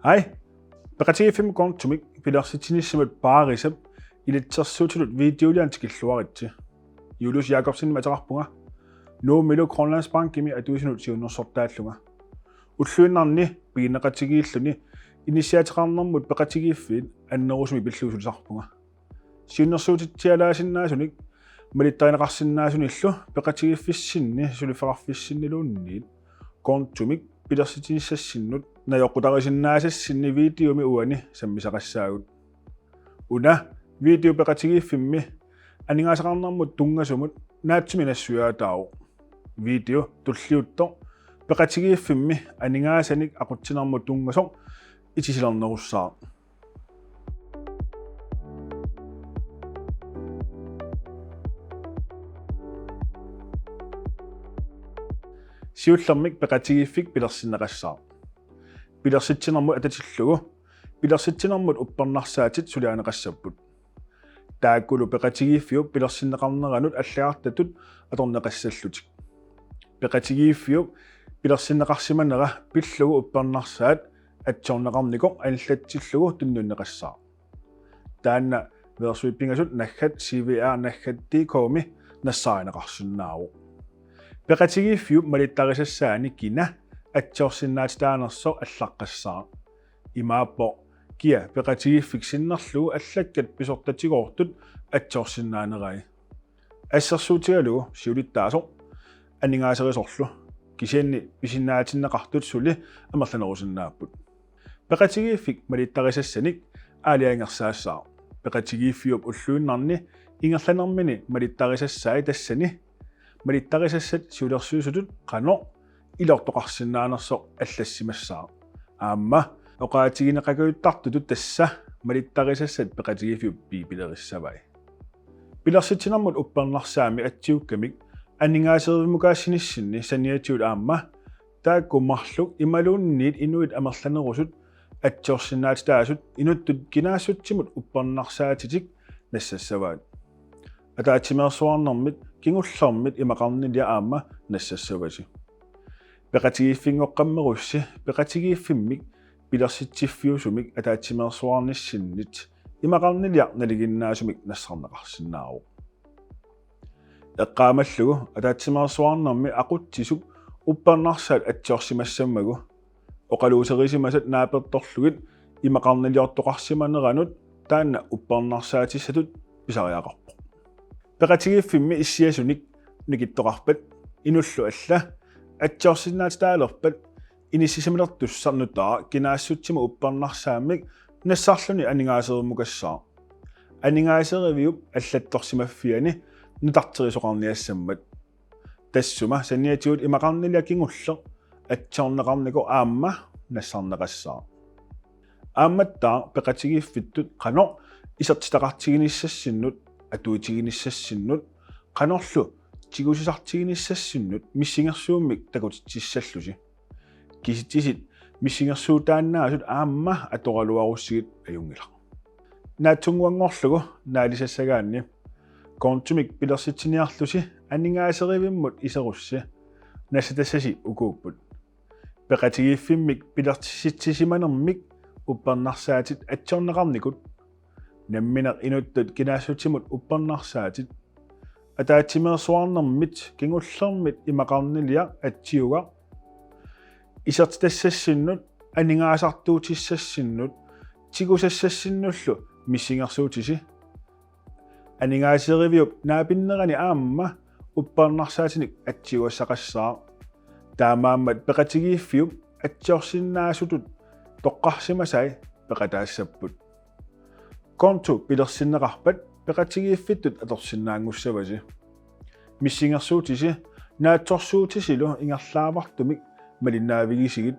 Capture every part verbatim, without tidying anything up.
Hej. Peqatigiiffimmi kontomik pilersitsinissamut paarisap ilitsersuutitut videoliani tikilluaritsi. Julius Jakobsen ateqarpunga. Nuummilu Grønlandsbankimi atuisunut siunnersortaallunga. Ulluinnarni pigineqatigiilluni inissiaateqarnermut peqatigiiffiit annerusumik pillugu sulisarpunga. Siunnersuutitsialaasinnaasunik malittarineqarsinnaasunillu peqatigiiffissinni suliffeqarfissinniluunniit kontomik pilersitsinissassinnut najoqqutarisinnaasassinni videomi uani sammisaqassaagut. Una video peqatigiiffimmi aningaasaqarnermut tunngasumut naatsumik nassuiaataavoq. Video tulliuttoq peqatigiiffimmi aningaasanik aqutsinermut tunngasoq itisilernerussaaq. Siullermik peqatigiiffik pilersinneqassaaq. Pilersitsinermut atatillugu pilersitsinermut uppernarsaatit suliarineqassapput. Taakkulu peqatigiiffiup pilersinneqarneranut allagartatut atorneqassallutik. Peqatigiiffiup pilersinneqarsimanera pillugu uppernarsaat atsiorneqarnikoq anillatsillugu tunnunneqassaaq. Taanna versuit pingasut naggat C V R naggat D K-mi nassaarineqarsinnaavoq. Peqatigiiffiup malittarisassaani kina atsiorsinnaatitaanersoq allaqqassaaq. Imaappoq kia peqatigiiffik sinnerlugu allakkat pisortatigoortut atsiorsinnaanerai. Assersuutigalugu siulittaasoq aningaaserisorlu, kisianni pisinnaatinneqartut suli amerlanerusinnaapput. Peqatigiiffik malittarisassanik aalajangersaassaaq. Peqatigiiffiup ulluinnarni ingerlanermini malittarisassai tassani malittarisassat siulersuisutut qanoq ilortoqarsinnaanersoq allassimassaaq. Aamma oqaatigineqakujuttartutut tassa malittarisassat peqatigiiffiup piipilerissavai. Pilersitsinermut uppernarsaammi atsiukkamik aningaaserivimmukaassinissinni saniatigut aamma taakku marluk imaluunniit inuit amerlanerusut atsiorsinnaatitaasut inuttut kinaassutsimut uppernarsaatitik nassassavaat. Ataatsimeersuarnermit kingullermit imaqarniliaq aamma nassassavasi. Peqatigiiffinngoqqammerussi peqatigiiffimmik pilersitsiffiusumik ataatsimeersuarnissinnit imaqarniliaq nalinginnaasumik nassarneqarsinnaavoq. Eqqaamallugu ataatsimeersuarnermi aqutsisup uppernarsaat atsiorsimassammagu oqaluuserisimasat naapertorlugit imaqarniliortoqarsimaneranut taanna uppernarsaatissatut pisariaqarpoq. Peqatigiiffimmi issiasunik nikittoqarpat inullu alla atsiorsinnaatitaalerpat inissisimalertussaq nutaaq kinaassutsimut uppernarsaammik nassarluni aningaaserivimmukassaaq. Aningaaseriviup allattorsimaffiani nutarterisoqarniassammat. Tassuma saniatigut imaqarniliaq kingulleq atsiorneqarnikoq aamma nassarneqassaaq. Aammattaaq peqatigiiffittut qanoq isertitaqartiginissassinnut, atuutiginissassinnut, qanorlu tigusisartiginissassinnut missingersuummik takutitsissallusi. Kisitsisit missingersuutaannaasut aamma atoraluarussigit ajunngilaq. Naatsunnguanngorlugu naalisassagaanni kontomik pilersitsiniarlusi aningaaserivimmut iserussi nassatassasi ukuupput: peqatigiiffimmik pilersitsisimanermik uppernarsaatit atsiorneqarnikut, nammineq inuttut kinaassutsimut uppernarsaatit, ataatsimeersuarnermit kingullermit imaqarniliaq atsiugaq, isertitassassinnut aningaasartuutissassassinnut tigusassassinnullu missingersuutisi. Aningaaseriviup naapinnerani aamma uppernarsaatinik atsiugassaqassaaq. Taamaammat peqatigiiffiup atsiorsinnaasutut toqqarsimasai peqataassapput. Konto pilersinneqarpat peqatigiiffittut atorsinnaanngussavasi. Missingersuutisi naatsorsuutisilu ingerlaavartumik malinnaavigisigit.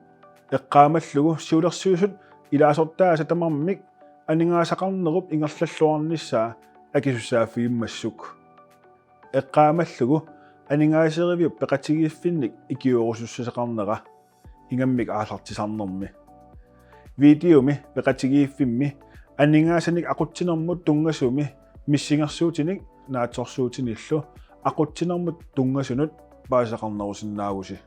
Eqqaamallugu siulersuisut ilaasortaasa tamarmik aningaasaqarnerup ingerlalluarnissaa akisussaaffigimmassuk. Eqqaamallugu aningaaseriviup peqatigiiffinnik ikiorusussaqarnera ingammik aallartisarnermi. Videomi peqatigiiffimmi aningaasanik aqutsinermut tunngasumi missingersuutinik naatsorsuutinillu aqutsinermut tunngasunut paasisaqarnerusinnaavusi.